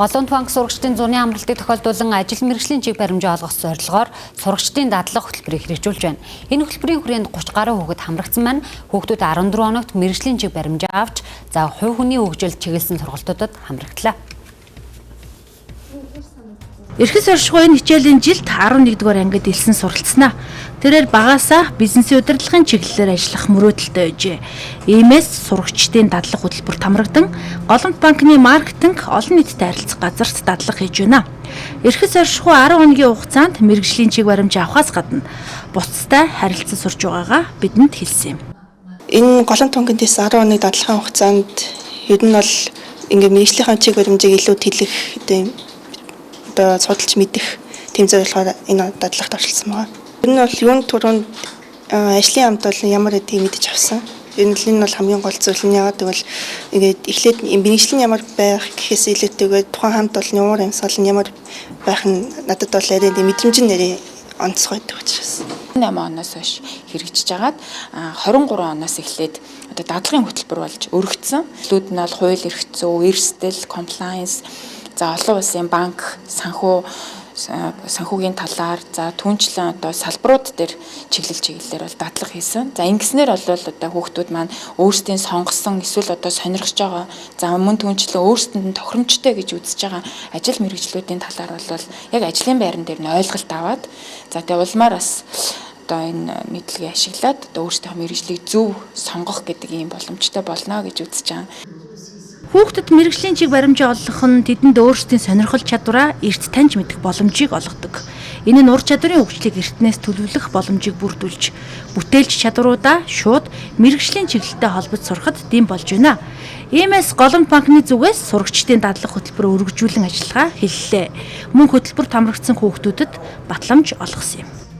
Голомт банк сурагчдын зуны амралтыг тохиолдуулан ажил мэргэжлийн чиг баримжаа олгох зорилгоор сурагчдын дадлага хөтөлбөрийг хэрэгжүүлж байна. Энэ хөтөлбөрийн хүрээнд 30 гаруй хүүхэд хамрагдсан байна. Хүүхдүүд 14 хоногт мэргэжлийн чиг баримжаа авч за хувь хүний хөгжилд чиглэсэн сургалтуудад хамрагдлаа. Эрхэс оршихуй энэ хичээлийн жилд 11-р ангид элсэн суралцсанаа. Тэрээр багаасаа бизнесийн удирдлагын чиглэлээр ажиллах мөрөөдөлтэй байжээ. Иймээс сурагчдын дадлага хөтөлбөрт хамрагдан Голомт банкны маркетинг олон нийтэд харилцах газарт дадлага хийж байна. Эрхэс оршихуй 10 хоногийн хугацаанд мэргэжлийн чиг баримж авахаас гадна бусдтай харилцан сурж байгаагаа бидэнд хэлсэн юм. Энэ Голомт банкны тест 10 хоногийн дадлагын хугацаанд ер нь бол ингээд мэргэжлийнхаа чиг баримжийг илүү тэлэх тийм одоо судалж мэдэх тийм зорилгоор энэ дадлагт оролцсон байгаа. Ер нь бол юунд түрүүнд ажлын хамт бол ямар гэдгийг мэдэж авсан. Ер нь энэ бол хамгийн гол зүйл нь, яагаад гэвэл ингээд эхлээд мэргэжил нь ямар байх гэхээс илүүтэйгээр тухайн хамт олон уур амьсгал нь ямар байх нь надад бол арай мэдрэмж нь арай онцгой байдаг учраас. 8 оноос хойш хэрэгжиж агаад 23 оноос эхлээд одоо дадлагын хөтөлбөр болж өргөцсөн. Төлүүд нь бол хууль эрх зүй, эрсдэл, compliance, за олон улсын банк, санхүүгийн талаар, за түүнчлэн одоо салбарууд дээр чиглэлээр бол дадлага хийсэн. За ингэснээр бол одоо хүүхдүүд маань өөрсдийн сонгосон эсвэл одоо сонирхож байгаа, за мөн түүнчлэн өөрсдөнд нь тохиромжтой гэж үзэж байгаа ажил мэргэжлүүдийн талаар бол яг ажлын байран дээр нь ойлголт аваад, за тэгээ улмаар бас одоо энэ мэдлэгийг ашиглаад одоо өөрсдийнхөө мэргэжлийг зөв сонгох гэдэг ийм боломжтой болно гэж үзэж байгаа. Хүүхдэд мэргэжлийн чиг баримжаа олгох нь тэдэнд өөрсдийн сонирхол чадвараа эрт таньж мэдэх боломжийг олгодог. Энэ нь ур чадварын хөгжлийг эртнээс төлөвлөх боломжийг бүрдүүлж, бүтээлч чадваруудаа шууд мэргэжлийн чиглэлтэй холбож сурахад дэм болж байна. Иймээс Голомт банкны зүгээс сурагчдын дадлага хөтөлбөр өргөжүүлэн ажиллагаа хэллээ. Мөн хөтөлбөрт хамрагдсан хүүхдүүдэд батламж олгосон юм.